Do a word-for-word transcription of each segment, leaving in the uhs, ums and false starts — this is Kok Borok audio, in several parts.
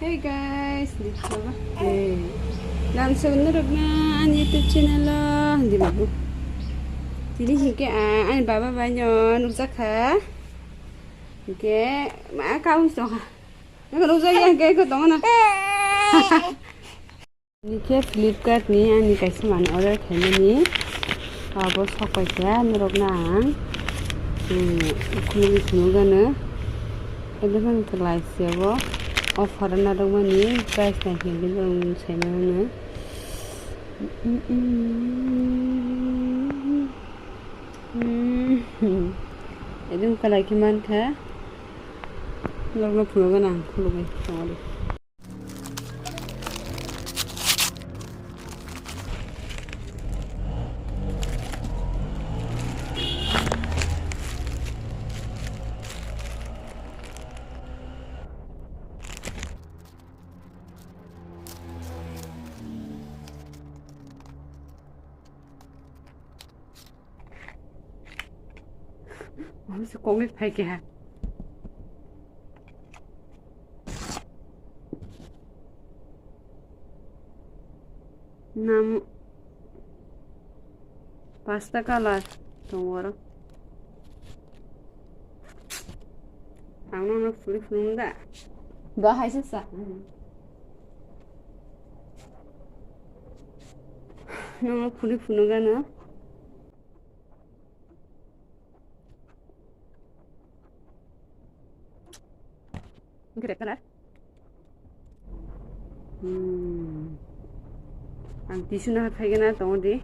Hey guys, di baba. Hey. Lam sebenarokna ani YouTube channel o di babu. Tini hingke, ah, ani baba bai no nukjakha. Hingke ma kaun songha. Nang nukjak ya hingke ko tongo na. Hingke Flipkart ni ani kaisa mani order khaimani. Abo sok paikha norokno ang, hmm, khulugwi phunukgano. Advance khlai se abo offer na rwmani price naikhe hwnwi borok saimano. Advance khlai khe mankha norokno phunukgano ang khulugwi tongodi. Omo se kokni phaikha. Nam pasta colour tongo oro. Ang nono phuri phunukgo da. Ba hai se sa. Nono phuri phunukgano. Wngkhe red colour. Hmm. Ang tissue no phaigena tongo di.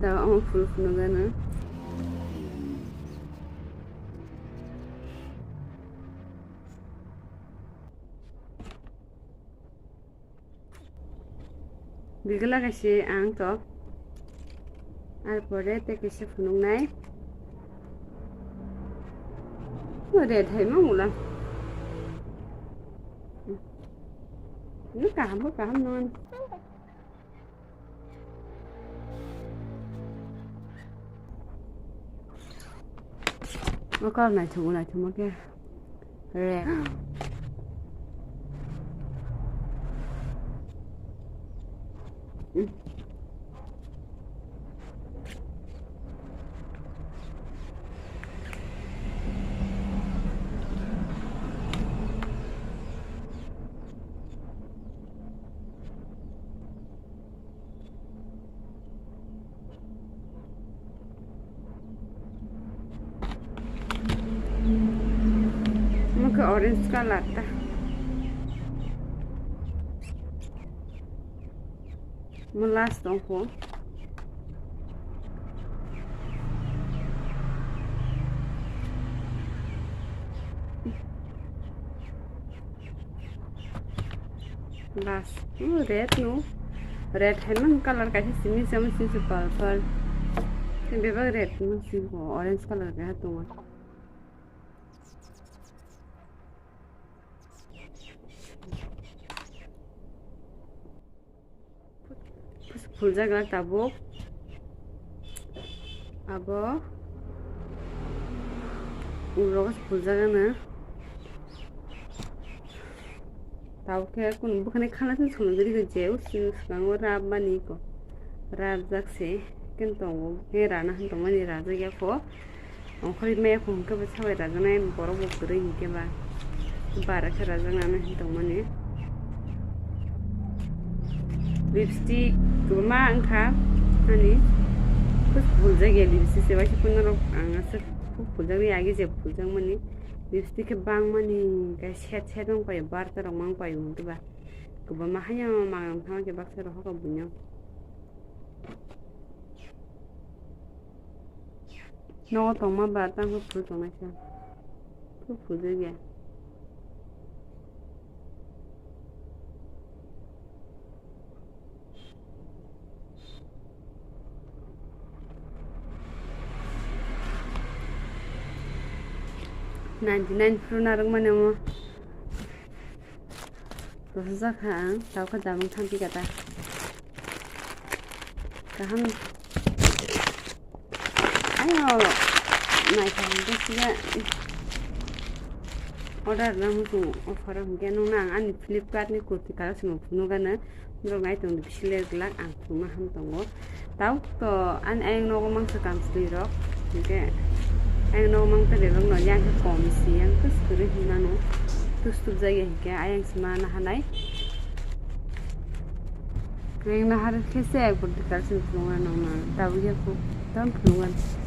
Tao ang phul phunukgana. Bigla kaisa ang to. Ar pore tei kaisa phunuknai. Red hai ma mula. Ni kaham bo kaham nang. O colour naithok, naithok ma khe. Red. Omo khe orange colour ta. Omo last tong kho. Last, hmm, red no. Red hai mang colour kaisa simi se, omo simi se purple. Bebak red mang simi bo orange colour kaisa tongo. Phuljagra tabuk. Abo ulo phuljaga na. Tabuk khe kunu bwkhani khala se songwi rikha je usini swkango rab mani ko. Rajak se ken tongo, khe rana han tongmani rajak ya kho. Ongkhorwi maya kho hwnkhe bo sabai rajaknai borok bo kwrwi hinkhe ba bara khe rajaknani hin tongmani. Lipstick kwbangma wngkha ani. Phuljakya lipstick se waisa phunuknarok ang aswk phuljakya agi je phuljakmani. Lipstick khe bangmani khe set set wngpaio barta rok ma wngpaio hwnkhe ba kwbangma haino manwi wngkha baksa rok hokha buino. Nogo tongma ba tangkhe phul tongnaisa. Phul phuljakya. Ninety nine phru narwkmani omo. Rwchapjak kha ang, tabukhe damung thanti kata. Kaham. Naithok hwnkhe siya order na muchung offer hwnkhe nung nang ani Flipkart ni kurti kaisa phunukgana. Borok nai tongdi bisi ler glak ang thwngma ham tongo. Tabuk to ani ayang nogo mangsa kamchwlwi rok. Hwnkhe ayang nogo mangta rebak no yang khe kom si yang khe swrwi hwnmano. Tus tubjak ya hwnkhe ayang sima nahanai. Ayang nahar khe se kurti kaisa phunukgana nang tabuk ya kho. Tam phunukgana.